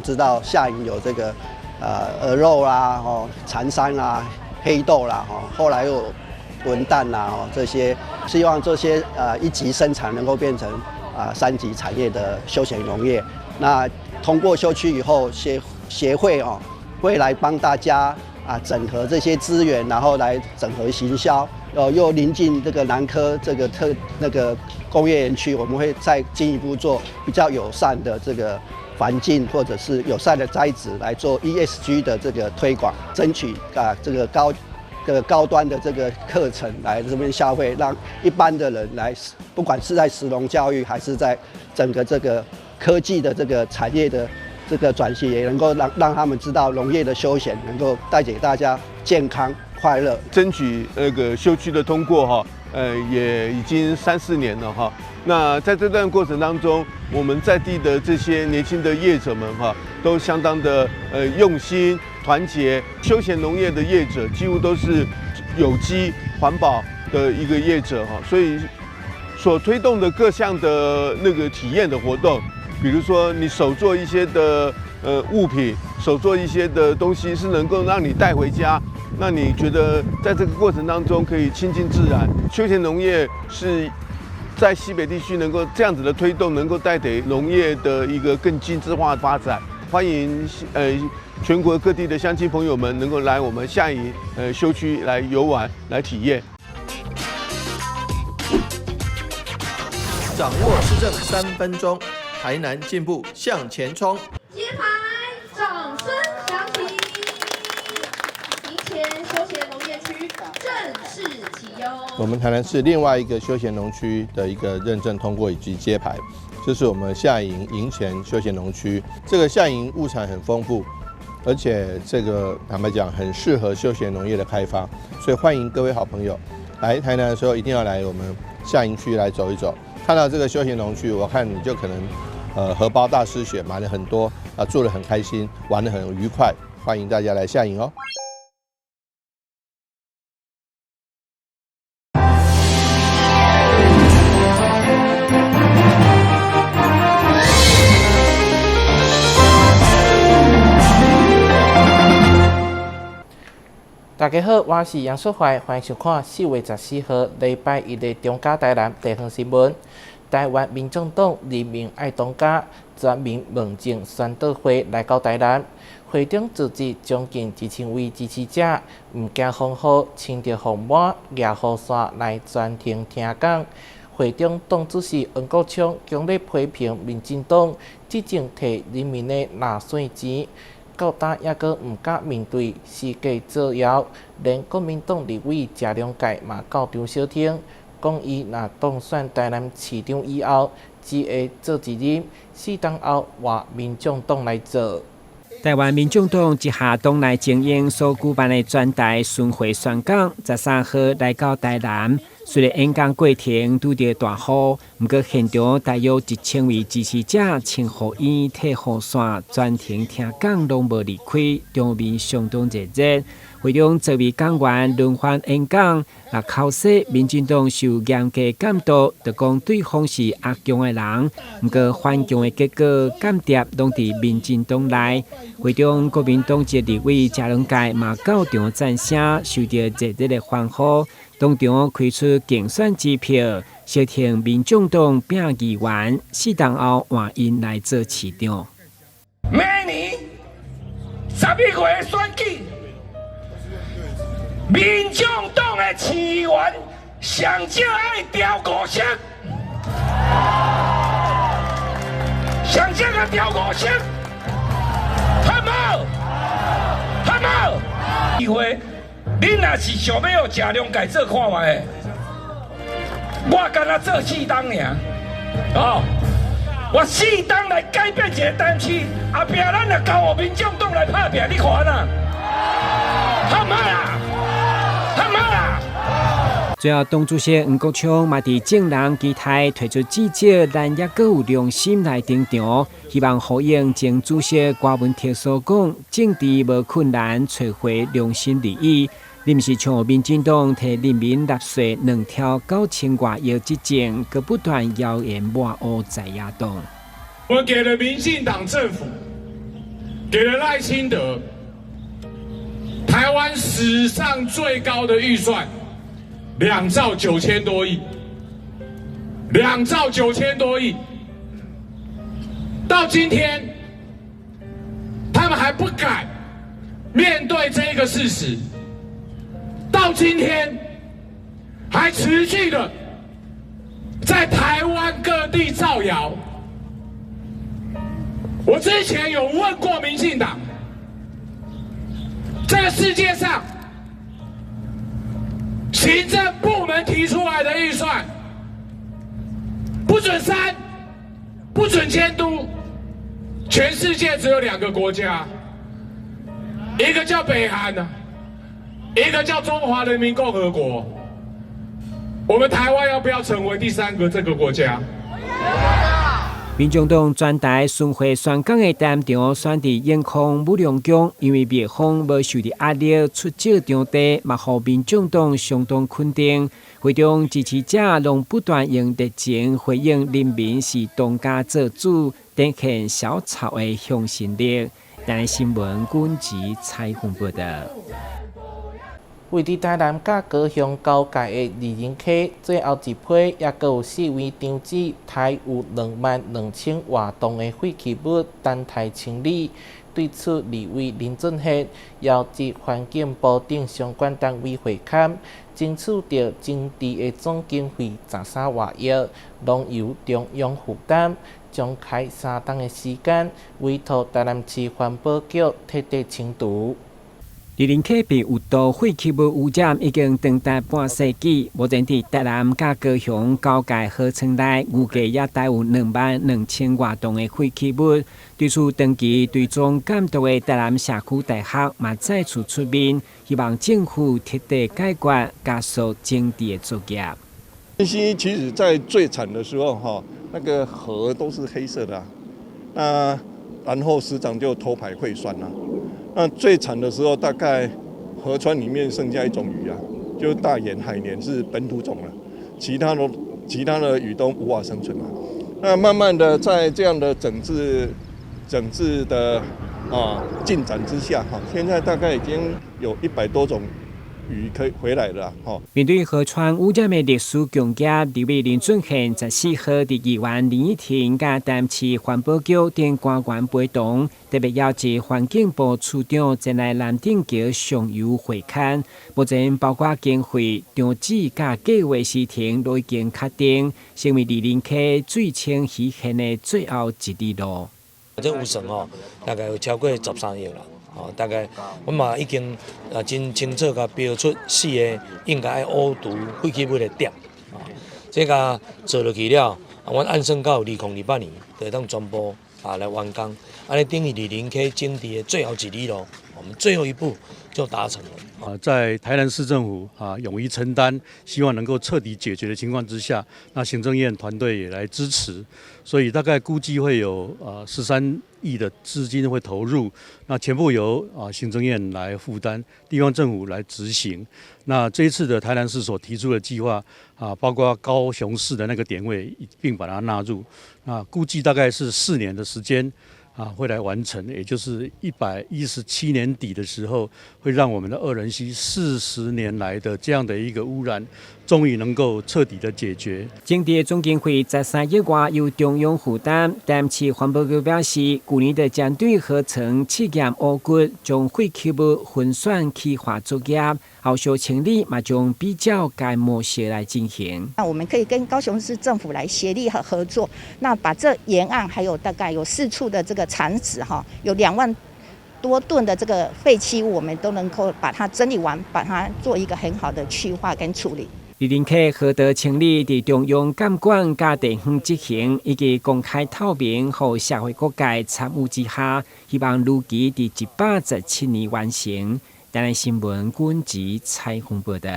知道下營有這個鵝肉啦、哦柴山啦、黑豆啦，哦後來又文旦啦，哦這些，希望這些一級生產能夠變成三級產業的休閒農業。那通過休區以後，協會哦會來幫大家整合這些資源，然後來整合行銷。又臨近這個南科這個特那個工業園區，我們會再進一步做比較友善的這個環境，或者是友善的栽植來做 ESG 的這個推廣，爭取這個高端的這個課程來這邊消費，讓一般的人來，不管是在食農教育，還是在整個這個科技的這個產業的這個轉型，也能夠讓他們知道農業的休閒能夠帶給大家健康快樂。爭取那個休區的通過哈，也已經三四年了哈。那在這段過程當中，我們在地的這些年輕的業者們哈，都相當的用心團結。休閒農業的業者幾乎都是有機環保的一個業者哈，所以所推動的各項的那個體驗的活動，比如說你手做一些的物品，手做一些的東西，是能夠讓你帶回家。那你覺得在這個過程當中可以親近自然，休閒農業是在西北地區能夠這樣子的推動，能夠帶給農業的一個更精緻化的發展。歡迎全國各地的鄉親朋友們能夠來我們下營休區來遊玩、來體驗。掌握市政3分鐘，台南進步向前衝。揭牌，掌聲響起，營前休閒農業區正式啟用。我們台南市另外一個休閒農區的一個認證通過以及揭牌，這是我們下營營前休閒農區。這個下營物產很豐富，而且這個坦白講很適合休閒農業的開發，所以歡迎各位好朋友來台南的時候一定要來我們下營區來走一走。看到這個休閒農區，我看你就可能，荷包大失血，買了很多啊，住得很開心，玩得很愉快。歡迎大家來下營哦。大家好，我是楊淑懷，歡迎收看4月14號禮拜一的中嘉台南地方新聞。台灣民眾黨人民愛當家全民問政宣導會來到台南，會中組織將近1000位支持者，毋驚風雨，穿著雨帽、舉雨傘來專程聽講。會中黨主席黃國昌強烈批評民進黨執政提人民的納稅錢。到今猶閣毋敢面對時計造謠，連國民黨立委謝龍介嘛到場相挺，講伊若當選台南市長以後，只會做一任，4冬後換民眾黨來做。台灣民眾黨一下黨內精英所舉辦的全台巡迴宣講，13號來到台南。雖然演講過程拄著大雨，毋過現場大約1000位支持者穿雨衣、提雨傘，全程聽講攏無離開，場面相當熱熱。會中座位講員輪番演講，若口說民進黨受嚴格監督，就講對方是阿強的人。毋過反共的結果，間諜攏佇民進黨內。會中國民黨籍立委謝龍介嘛到場讚聲，受到熱烈的歡呼。當場開出競選支票，相挺民眾黨拼議員，4冬後換𪜶來做市長。明年11月選舉，民眾黨的市議員上少愛調五席，上少愛調五席，好無？好無？機會。恁若是想欲予謝龍介做看覓，我干焦做4冬爾，哦，我4冬來改變一個台南市，後壁咱若交予民眾黨來拍拚，你看按怎？好毋好啦？好毋好啦？最後，黨主席黃國昌嘛佇眾人期待提出至少咱猶閣有良心來登場，希望呼應前主席郭文鐵所講，政治無困難，揣回良心利益。你毋是像民進黨提人民納稅2兆9千外億執政，閣不斷妖言抹烏在野黨。我們給了民進黨政府給了賴清德台灣史上最高的預算，2兆9千多億，2兆9千多億。到今天，他們還不敢面對這個事實，到今天還持續的在台灣各地造謠。我之前有問過民進黨，這個世界上行政部門提出來的預算不准刪，不准監督，全世界只有兩個國家，一個叫北韓，一個叫中華人民共和國。我們台灣要不要成為第三個這個國家？民眾黨全台巡迴宣講的場選佇永康武良宮，因為蜜蜂無受著壓力出借場地，嘛予民眾黨相當肯定。會中支持者攏不斷用熱情回應人民是當家做主，展現小草的向心力。台南新聞軍籍採訪報道。位佇台南佮高雄交界的二仁溪，最後一批猶閣有四位長子，載有22,000外噸的廢棄物等待清理。對此，立委林俊憲邀集環境部等相關單位會勘，爭取著整治的總經費13外億，攏由中央負擔，將開3冬的時間，委託台南市環保局徹底清除。二仁溪被有毒廢棄物污染已經長達半世紀，目前佇台南佮高雄交界河川內，預計也載有22,000外噸的廢棄物。對此，長期追蹤監督的台南社區大學嘛再次出面，希望政府徹底解決，加速整治的作業。其實，在最慘的時候，哈，那個河都是黑色的，那然後市長就偷排廢酸啦。那最慘的時候，大概河川裡面剩下一種魚啊，就是大眼海鯰是本土種了，其他的魚都無法生存了。那慢慢的在這樣的整治的進展之下，哈，現在大概已經有100多種魚可以回來了，哈。面對河川污染的歷史共業，立委林俊憲14號佇議員林依婷佮台南市環保局等官員陪同，特別邀集環境部處長前來南碇橋上游會勘。目前包括經費、場址佮計劃時程都已經確定，成為二仁溪水清魚現的最後一里路。這預算吼，大概有超過13億啦。哦，大概阮嘛已經啊真清楚共標出四个應該愛挖除廢棄物的點，啊，這個做落去了，啊，阮按算到2028年就會當全部啊來完工，按呢等於二仁溪整治的最後一里路，我們最後一步就達成了。啊，在台南市政府啊勇於承擔，希望能夠徹底解決的情況之下，那行政院團隊也來支持，所以大概估計會有13億的資金會投入，那全部由行政院來負擔，地方政府來執行。那這一次的台南市所提出的計劃啊，包括高雄市的那個點位，一併把它納入。那估計大概是4年的時間啊，會來完成，也就是117年底的時候，會讓我們的二仁溪40年來的這樣的一個污染，終於能夠徹底的解決。整治總經費13億外由中央負擔，台南市環保局表示，舊年就針對河川試驗污骨，將廢棄物分選氣化作業，後續清理嘛將比照該模式來進行。那我們可以跟高雄市政府來協力和合作，那把這沿岸還有大概有四處的這個殘址哈，有2萬多噸的這個廢棄物，我們都能夠把它整理完，把它做一個很好的去化跟處理。二仁溪河道清理佇中央監管佮地方執行，以及公開透明，予社會各界參與之下，希望如期佇117年完成。台南新聞軍籍採訪報道。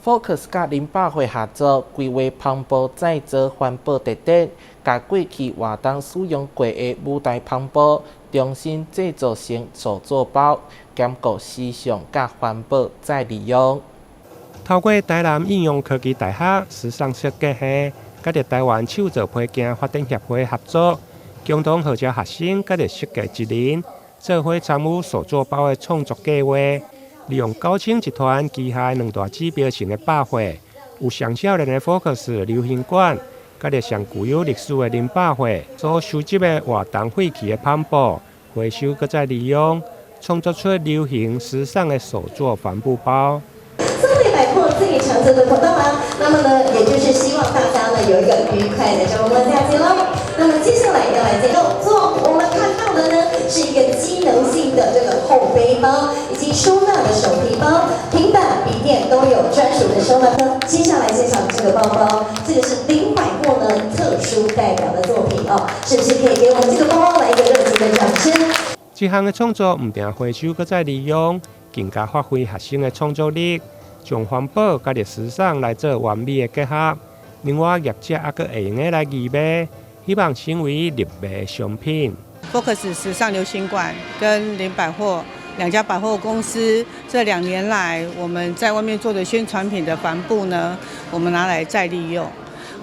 Focus 佮林百貨合作，規劃帆布再造環保特展，共過去活動使用過的舞台帆布，重新製作成手作包，兼顧時尚佮環保再利用。透過台南應用科技大學時尚設計系，佮著台灣手作批件發展協會合作，共同號召學生佮著設計職人做伙參與手作包的創作計劃，利用高清集團旗下兩大指標性的百貨，有上少年的 Focus 流行館，佮著上具有歷史的林百貨所收集的活動廢棄的帆布，回收閣再利用，創作出流行時尚的手作帆布包。松北百貨最常做的活動啦，那麼呢，也就是希望大家呢有一個愉快的週末假期嘍。那麼接下來要來介紹做，我們看到的呢是一個機能性的這個後背包，以及收納的手提包、平板、筆電都有專屬的收納。接下來介紹這個包包，這個是林百貨呢特殊代表的作品哦，是不是可以給我們這個包包來一個熱情的掌聲？這項的創作毋但回收閣再利用，更加發揮學生的創作力，將環保佮著時尚來做完美的結合。另外，業者猶閣會用得來義賣，希望成為熱賣商品。 Focus 時尚流行館跟林百貨兩家百貨公司這2年來，我們在外面做的宣傳品的帆布呢，我們拿來再利用。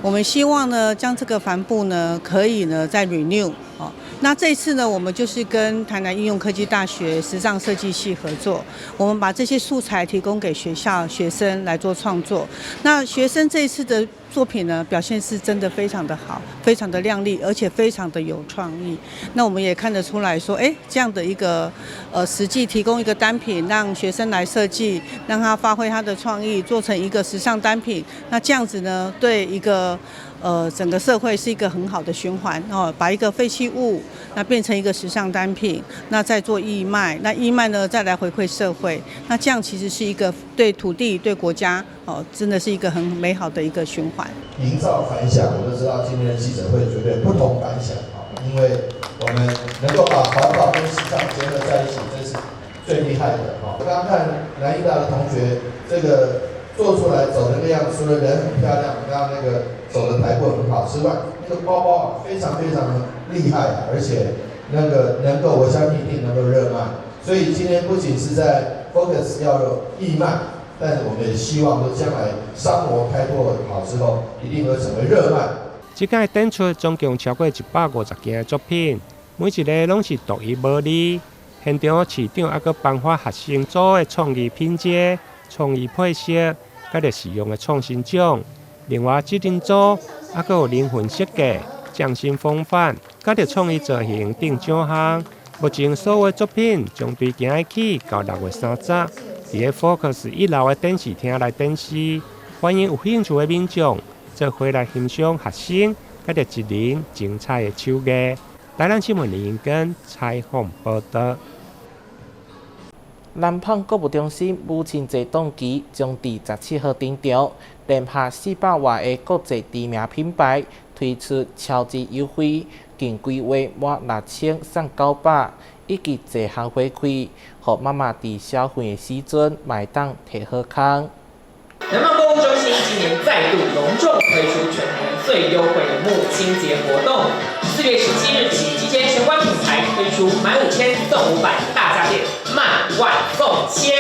我們希望呢，將這個帆布呢，可以呢再 renew 哦。那這次呢，我們就是跟台南應用科技大學時尚設計系合作，我們把這些素材提供給學校學生來做創作。那學生這一次的作品呢，表現是真的非常的好，非常的亮麗，而且非常的有創意。那我們也看得出來說，哎，這樣的一個實際提供一個單品，讓學生來設計，讓他發揮他的創意，做成一個時尚單品。那這樣子呢，對一個整個社會是一個很好的循環哦，把一個廢棄物那變成一個時尚單品，那再做義賣，那義賣呢再來回饋社會，那這樣其實是一個對土地、對國家哦，真的是一個很美好的一個循環。營造反響，我就知道今天的記者會絕對不同凡響啊，因為我們能夠把環保跟時尚結合在一起，這是最厲害的哈。我剛剛看南藝大的同學這個做出來走的那個樣子，除了人很漂亮，剛剛那個走的台步很好之外，那個包包啊非常非常的厲害，而且那個能夠，我相信一定能夠熱賣。所以今天不僅是在 Focus 要義賣，但是我們也希望說將來商模開拓好之後，一定會成為熱賣。這屆展出總共超過150件的作品，每一个攏是獨一無二。現場市長猶閣頒發學生組的創意品階、創意配色，佮著使用的創新獎。另外，職人組猶閣有靈魂設計、匠心風範，佮著創意造型等獎項。目前所有作品將對今日起到6月30，佇咧 Focus 一樓的展示廳來展示，歡迎有興趣的民眾做伙來欣賞學生佮著職人精彩的手藝。台南新聞林英根採訪報道。南胖購物中心母親節檔期將佇17號登場，聯合400外个國際知名品牌推出超級優惠，更規劃滿6000送900，以及濟項回饋，予媽媽佇消費的時陣嘛會當提好康。南胖購物中心今年再度隆重推出全台最優惠的母親節活動，4月17日起，集結全館品牌推出買5000送500大家電，滿萬送千。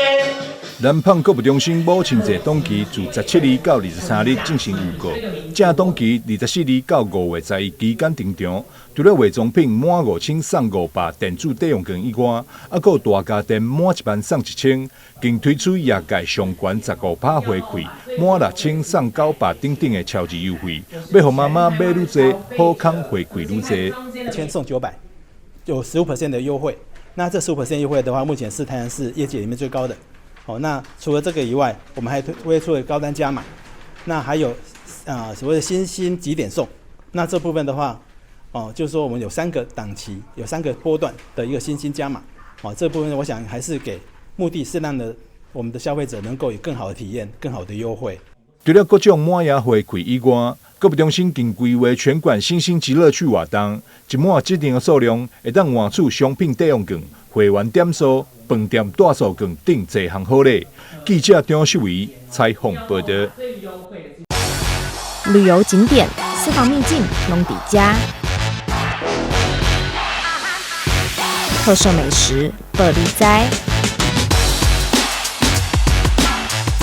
南胖購物中心母親節檔期自17日到23日進行預告，正檔期24日到5月11期間登場。除了化妝品滿5000送500電子抵用券以外，猶閣有大家電滿1萬送1000，更推出業界上懸15%回饋，滿6000送900等等的超級優惠，欲予媽媽買愈濟，好康回饋愈濟。 1000送900，有15% 的優惠。那這15% 優惠的話，目前是台南市業界裡面最高的。好，那除了這個以外，我們還推出了高單加碼，那還有所謂的新興集點送。那這部分的話，哦，就是說我們有三個檔期，有三個波段的一個新興加碼。哦，這部分我想還是給目的是讓的我們的消費者能夠有更好的體驗、更好的優惠。除了各種滿額回饋以外，購物中心更規劃全館新興極樂趣活動，一滿指定的數量，會當換取商品抵用券、會員點數、飯店住宿券等濟項好禮。記者張秀維採訪報道。旅遊景點、私房秘境攏佇遮，特色美食報你知，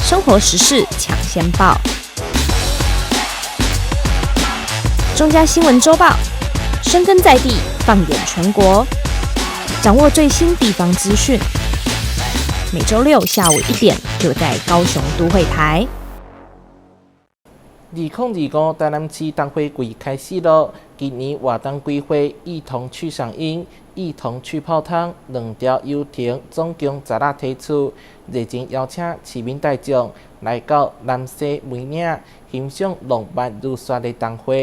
生活時事搶先報，中嘉新聞週報，深耕在地，放眼全國，掌握最新地方資訊。每週六下午1點，就在高雄都會台。2025台南市燈花季開始囉！今年活動規劃一同去賞櫻，一同去泡湯，兩條遊程總共16梯次，熱情邀請市民大眾來到南勢梅嶺欣賞浪漫如雪的燈花。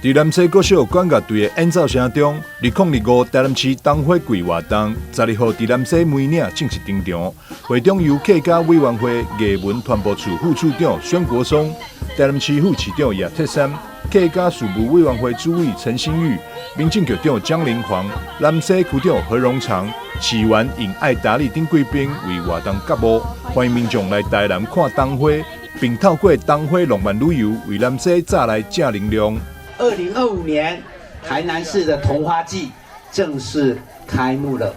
佇南勢國小管樂隊的演奏聲中，2025台南市燈花季活動12號佇南勢梅嶺正式登場。會長由客家委員會藝文傳播處副處長孫國松、台南市副市長葉鐵珊、客家事務委員會主委陳興玉、民政局長江林煌、南勢區長何榮長、市員尹愛達利等貴賓為活動揭幕，歡迎民眾來台南看燈花，並透過燈花浪漫旅遊為南勢帶來正能量。2025年台南市的桐花季正式開幕了，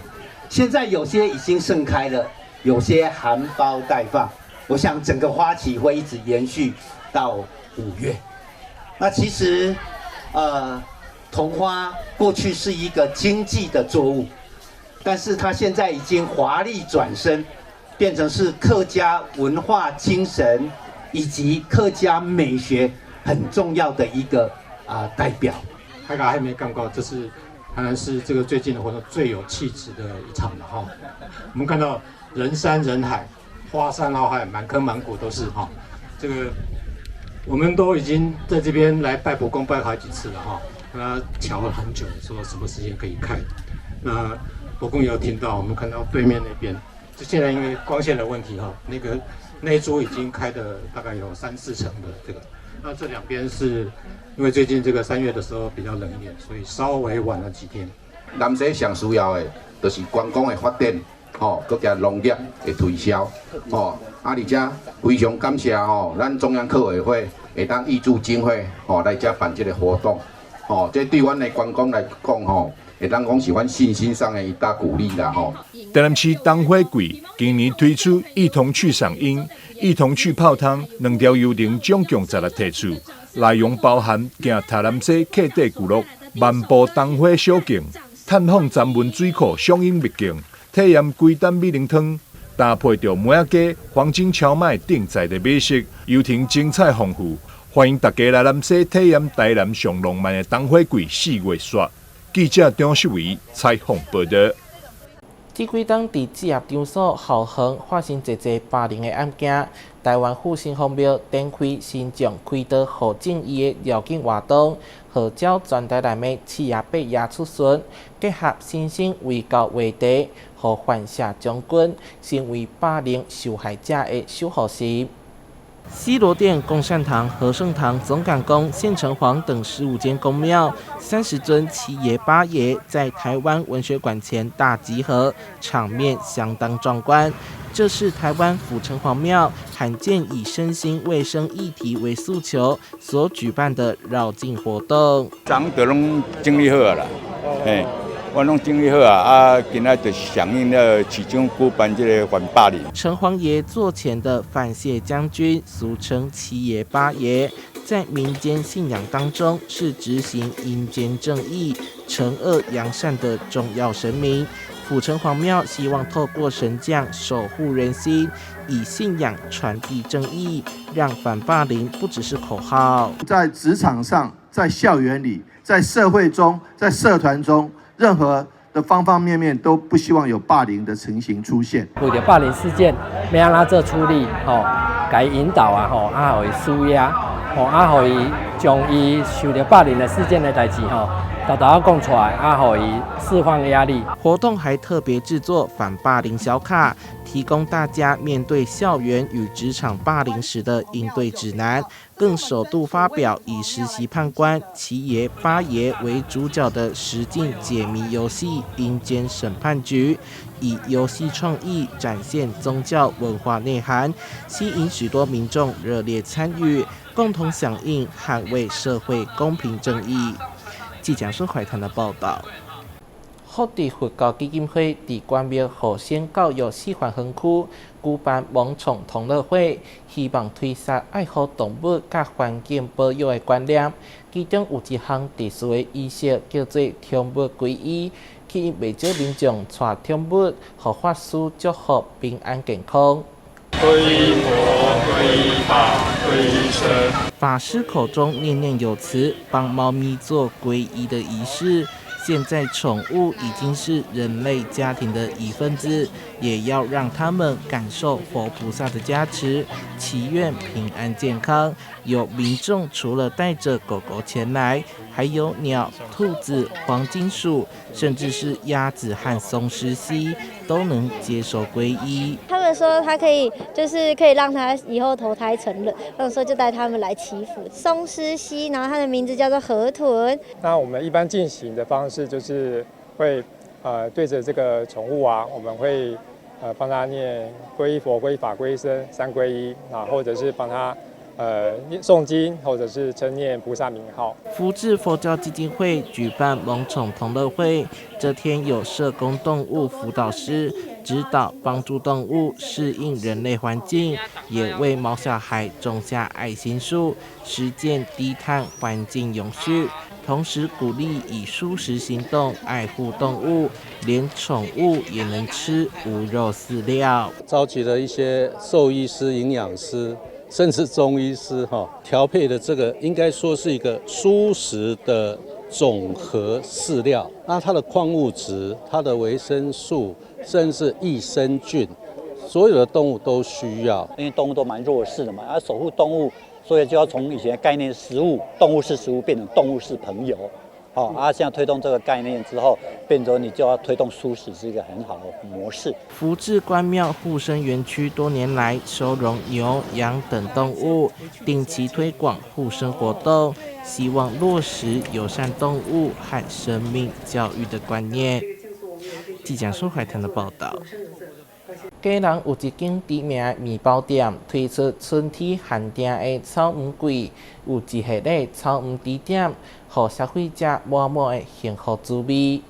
現在有些已經盛開了，有些含苞待放。我想整個花期會一直延續到5月。那其實，桐花過去是一個經濟的作物，但是它現在已經華麗轉身，變成是客家文化精神以及客家美學很重要的一個代表。大家還沒感覺，這是台南市這個最近的活動最有氣質的一場了哈。我們看到人山人海，花山澇海，滿坑滿谷都是哈。這個我們都已經在這邊來拜伯公拜好幾次了哈。那喬了很久，說什麼時間可以開。那伯公有聽到，我們看到對面那邊，就現在因為光線的問題哈，那個那株已經開的大概有三四成的這個。那這兩邊是因為最近這個3月的時候比較冷一點，所以稍微晚了幾天。南勢上需要的，就是觀光的發展，吼，閣加農業的推銷，吼，啊，而且非常感謝吼，咱中央客委會會當挹注經費，吼，來遮辦這個活動，吼，這對阮的觀光來講，吼，會當講是阮信心上的一大鼓勵啦，吼。台南市燈花季今年推出一同去賞櫻、一同去泡湯兩條遊程，總共16梯次，內容包含行塔南勢客地聚落、漫步燈花小徑、探訪三文水庫賞櫻秘境、體驗龜丹美奶湯，搭配著梅仔雞、黃金蕎麥等在地美食，遊程精彩豐富，歡迎大家來南勢體驗台南上浪漫的燈花季4月雪。記者張秀維採訪報導。這幾冬佇置業場所後園發生濟濟霸凌的案件，台灣府城隍廟展開神將開刀護正義的繞境活動，號召全台南的七爺八爺出巡，結合新生衛教話題，予范謝將軍成為霸凌受害者的守護神。西螺殿、共善堂、和盛堂、總感宮、縣城隍等15間宮廟，30尊七爺八爺在台灣文學館前大集合，場面相當壯觀。這是台灣府城隍廟罕見以身心衛生議題為訴求所舉辦的繞境活動。昨就攏整理好啦，嘿，我攏整理好啊，啊，今仔就是響應了市長舉辦這個反霸凌。城隍爺座前的范謝將軍，俗稱七爺八爺，在民間信仰當中是執行陰間正義、懲惡揚善的重要神明。府城隍廟希望透過神將守護人心，以信仰傳遞正義，讓反霸凌不只是口號。在職場上，在校園裡，在社會中，在社團中，任何的方方面面都不希望有霸凌的情形出現。為著霸凌事件，欲按怎做處理？吼，共伊引導啊，吼，啊，予伊紓壓，吼，啊，予伊將伊受著霸凌的事件的代誌，吼，沓沓仔講出來，啊，予伊釋放壓力。活動還特別製作反霸凌小卡，提供大家面對校園與職場霸凌時的應對指南。更首度發表以實習判官七爺八爺為主角的實境解謎遊戲《陰間審判局》，以遊戲創意展現宗教文化內涵，吸引許多民眾熱烈參與，共同響應捍衛社會公平正義。記者孫懷談的報道。福智佛教基金會佇關廟護生教育示範園區舉辦萌寵同樂會，希望推廣愛護動物佮環境保育的觀念。其中有一項特殊的儀式，叫做寵物皈依，吸引袂少民眾帶寵物，予法師祝福平安健康。皈依佛，皈依法，皈依僧。法師口中念念有詞，幫貓咪做皈依的儀式。現在寵物已經是人類家庭的一份子，也要讓他們感受佛菩薩的加持，祈願平安健康。有民眾除了帶着狗狗前來，還有鳥、兔子、黃金鼠，甚至是鴨子和鬆獅蜥，都能接受皈依。他們說他可以，就是可以讓他以後投胎成人，那時候就帶他們來祈福。鬆獅蜥，然後它的名字叫做河豚。那我們一般進行的方式就是會，對着這個寵物啊，我們會，幫他念皈依佛、皈依法、皈依僧三皈依啊，或者是幫他，誦經，或者是稱念菩薩名號。福智佛教基金會舉辦萌寵同樂會，這天有社工動物輔導師指導，幫助動物適應人類環境，也為毛小孩種下愛心樹，實踐低碳環境永續。同時鼓勵以蔬食行動愛護動物，連寵物也能吃無肉飼料。召集了一些獸醫師、營養師，甚至中醫師，哈，調配的這個應該說是一個蔬食的總和飼料。那它的礦物質、它的維生素，甚至益生菌，所有的動物都需要。因為動物都蠻弱勢的嘛，要守護動物。所以就要從以前的概念食物，動物是食物，變成動物是朋友，好啊！現在推動這個概念之後，變成你就要推動蔬食是一個很好的模式。福智關廟護生園區多年來收容牛、羊等動物，定期推廣護生活動，希望落實友善動物和生命教育的觀念。記者蘇懷騰的報道。基隆有一間知名的麵包店推出春天限定的草莓櫃，有一系列草莓甜點，予消費者滿滿的幸福滋味。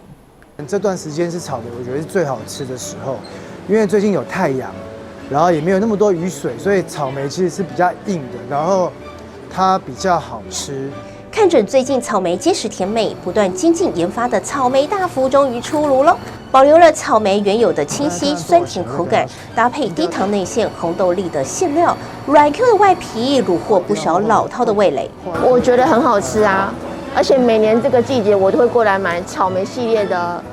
這段時間是草莓，我覺得是最好吃的時候，因為最近有太陽，然後也沒有那麼多雨水，所以草莓其實是比較硬的，然後它比較好吃。看準最近草莓結實甜美，不斷精進研發的草莓大福終於出爐了。保留了草莓原有的清晰酸甜口感，搭配低糖內餡紅豆粒的餡料，軟 Q 的外皮，虜獲不少老饕的味蕾。我覺得很好吃啊，而且每年這個季節我都會過來買草莓系列的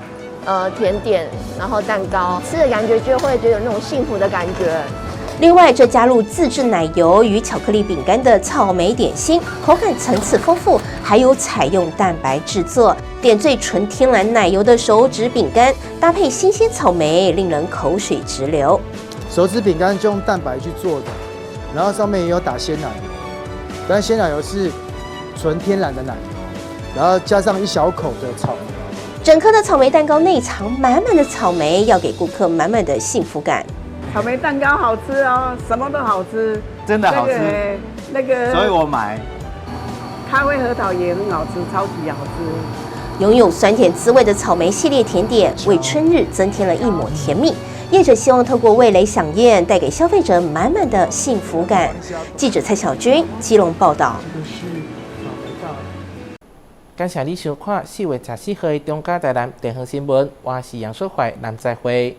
甜點，然後蛋糕，吃的感覺就會覺得有那種幸福的感覺。另外，這加入自製奶油與巧克力餅乾的草莓點心，口感層次豐富，還有採用蛋白製作，點綴純天然奶油的手指餅乾，搭配新鮮草莓，令人口水直流。手指餅乾就用蛋白去做的，然後上面也有打鮮奶油，但鮮奶油是純天然的奶油，然後加上一小口的草莓。整顆的草莓蛋糕內藏滿滿的草莓，要給顧客滿滿的幸福感。草莓蛋糕好吃哦，什麼都好吃，真的好吃。那個，所以我買。咖啡核桃也很好吃，超級好吃。擁有酸甜滋味的草莓系列甜點，為春日增添了一抹甜蜜。業者希望透過味蕾饗宴，帶給消費者滿滿的幸福感。記者蔡小軍基隆報道。感謝你收看4月14號的中嘉台南地方新聞，我是楊淑懷，咱再會。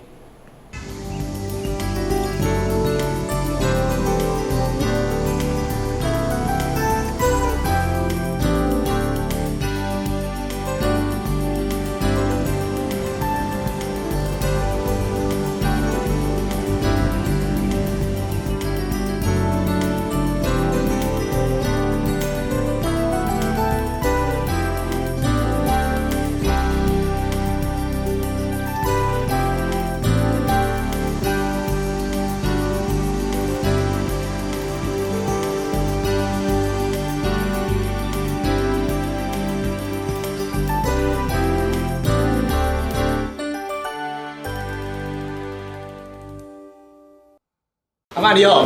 阿嬤你好。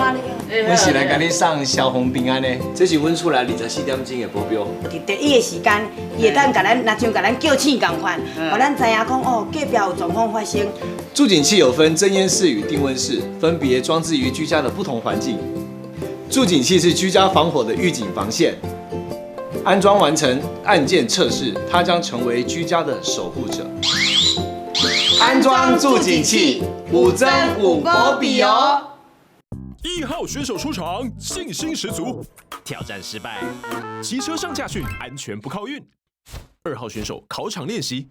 阮是來共你送消防平安的，這是阮厝內24點鐘的保鏢。佇第一个時間，伊會當共咱，若像共咱叫醒仝款，予咱知影講哦，隔壁有狀況發生。住警器有分偵煙室與定溫室，分別裝置於居家的不同環境。住警器是居家防火的預警防線，安裝完成按鍵測試，它將成為居家的守護者。安裝住警器，有增有保庇哦。 1號選手出場，信心十足，挑戰失敗，騎車上駕訓，安全不靠運。2號選手考場練習，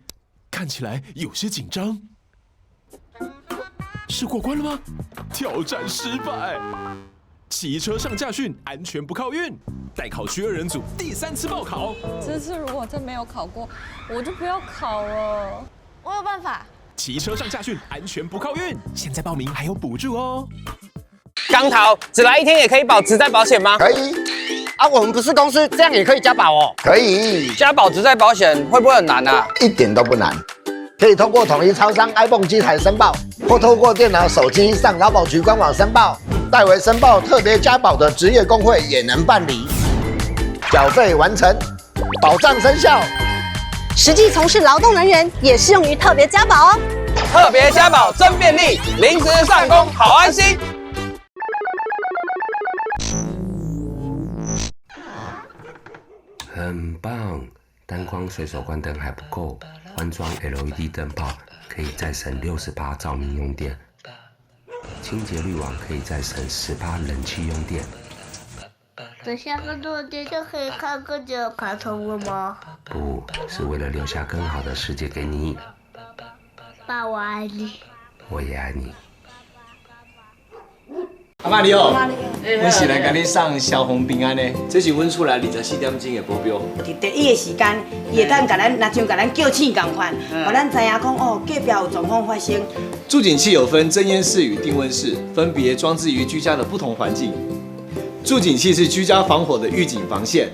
看起來有些緊張，是過關了嗎？挑戰失敗，騎車上駕訓，安全不靠運。待考區二人組第三次報考，這次如果真沒有考過，我就不要考了。我有辦法。騎車上駕訓，安全不靠運。現在報名還有補助哦。光頭，只來一天也可以保職災保險嗎？可以。啊，我們不是公司，這樣也可以加保哦。可以。加保職災保險會不會很難啊？一點都不難，可以通過統一超商 iPhone 機台申報，或透過電腦、手機上勞保局官網申報，代為申報特別加保的職業工會也能辦理。繳費完成，保障生效。實際從事勞動人員也適用於特別加保哦。特別加保真便利，臨時上工好安心。很棒，單光隨手關燈還不夠，換裝 LED 燈泡可以再省60%照明用電，清潔濾網可以再省10%冷氣用電。等下個落地就可以看更久卡通了嗎？不是為了留下更好的世界給你。爸，我愛你。我也愛你。阿媽你好，阮是來共你送消防平安的，這是阮厝內24點鐘的保鏢。佇第一个時間，伊會當共咱，若像共咱叫醒仝款，予咱知影講哦，隔壁有狀況發生。住警器有分偵煙室與定溫室，分別裝置於居家的不同環境。住警器是居家防火的預警防線，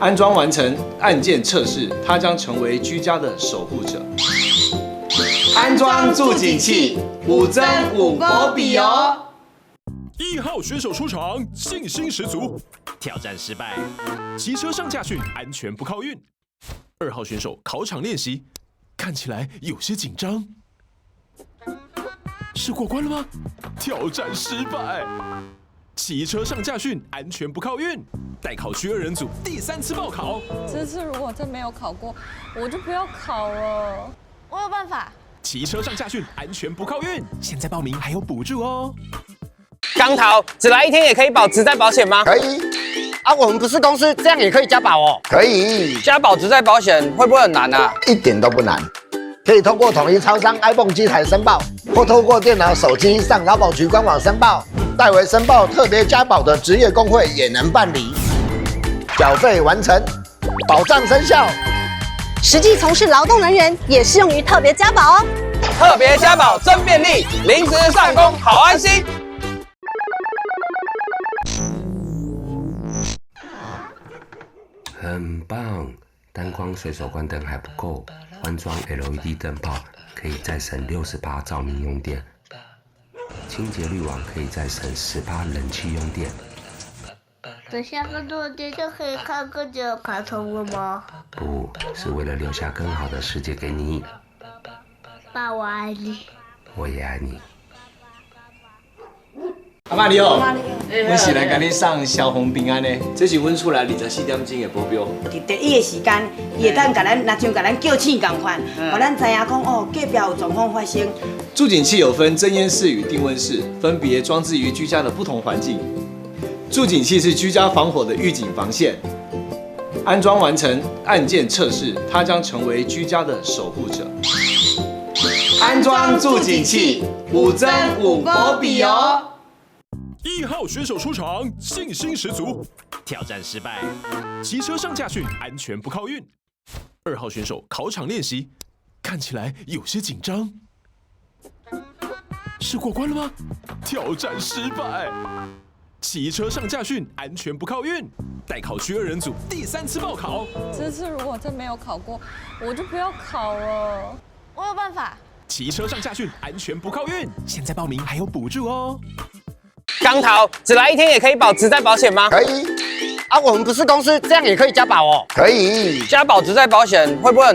安裝完成按鍵測試，它將成為居家的守護者。安裝住警器，有增有保庇哦。 1號選手出場，信心十足，挑戰失敗，騎車上駕訓，安全不靠運。2號選手考場練習，看起來有些緊張，是過關了嗎？挑戰失敗，騎車上駕訓，安全不靠運。待考區二人組第三次報考，這次如果真沒有考過，我就不要考了。我有辦法。騎車上駕訓，安全不靠運。現在報名還有補助哦。光頭，只來一天也可以保職災保險嗎？可以。啊，我們不是公司，這樣也可以加保哦。可以。加保職災保險會不會很難啊？一點都不難，可以通過統一超商 iPhone 機台申報，或透過電腦、手機上勞保局官網申報，代為申報特別加保的職業工會也能辦理。繳費完成，保障生效。實際從事勞動人員也適用於特別加保哦。特別加保真便利，臨時上工好安心。 很棒，單光隨手關燈還不夠，換裝 LED 燈泡可以再省60%照明用電，清潔濾網可以再省10%冷氣用電。等下個落地就可以看更久卡通了嗎？不是為了留下更好的世界給你。爸，我愛你。我也愛你。阿媽你好，阮是來共你送消防平安的，這是阮厝內24點鐘的保鏢。佇第一个時間，伊會當共咱，若像共咱叫醒仝款，予咱知影講哦，隔壁有狀況發生。住警器有分偵煙室與定溫室，分別裝置於居家的不同環境。住警器是居家防火的預警防線，安裝完成按鍵測試，它將成為居家的守護者。安裝住警器，有增有保庇哦。 1號選手出場，信心十足，挑戰失敗，騎車上駕訓，安全不靠運。2號選手考場練習，看起來有些緊張，是過關了嗎？挑戰失敗，騎車上駕訓，安全不靠運。待考區二人組第三次報考，這次如果真沒有考過，我就不要考了。我有辦法。騎車上駕訓，安全不靠運。現在報名還有補助哦。工頭只來一天也可以保職災保險嗎？可以。啊，我們不是公司，這樣也可以加保哦。可以。加保職災保險會不會很難？